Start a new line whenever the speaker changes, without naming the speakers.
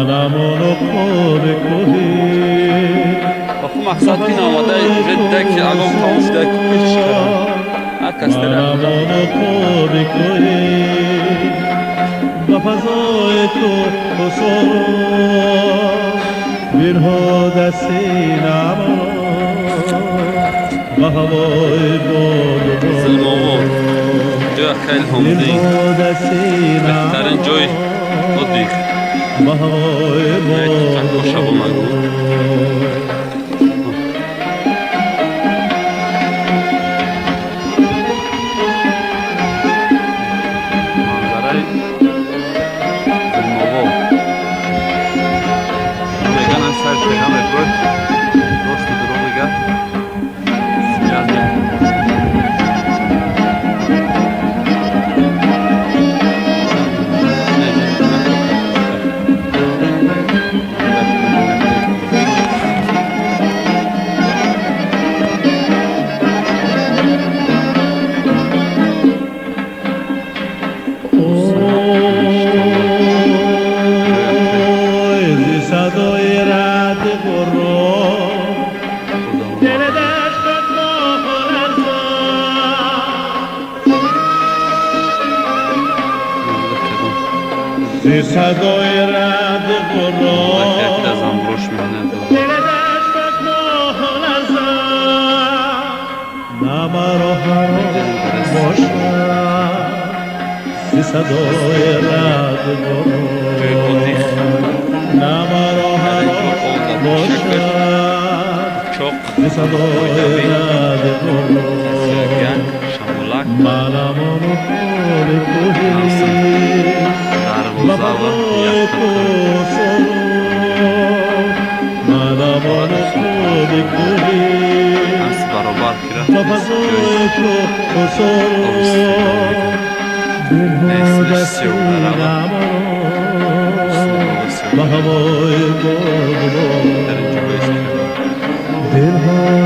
Манамон хоби кӯҳӣ.
Оху мақсад ки наомада уже дида ки агом тамом шуда, ки пеш ҳар кас дара.
Манамон хоби кӯҳӣ ба фазои ту хусуру бирҳода синамо ба ҳавои боду.
Зилмовод, ҷоя хеле ҳомдӣ, беҳтарин ҷои отдых.
Ба ҳавои
Шабо магу. Манзараи Зилмовод меган аз сар шега мебурд, росту дурӯғ мега. Сейчас.
Ой, зи садои раъд ғурроб дили даштат ларзад. Зи садои раъд ғурроб дили даштат ларзад. На маро ҳаром бошад зи садои раъд ғурроб, на маро ҳаром бошад зи садои раъд ғурроб. Манамон хоби кӯҳӣ ба фазои кӯҳсору. Манамон хоби кӯҳӣ ба фазои кӯҳсору бирҳода синамо ба ҳавои боду. Дилҳо.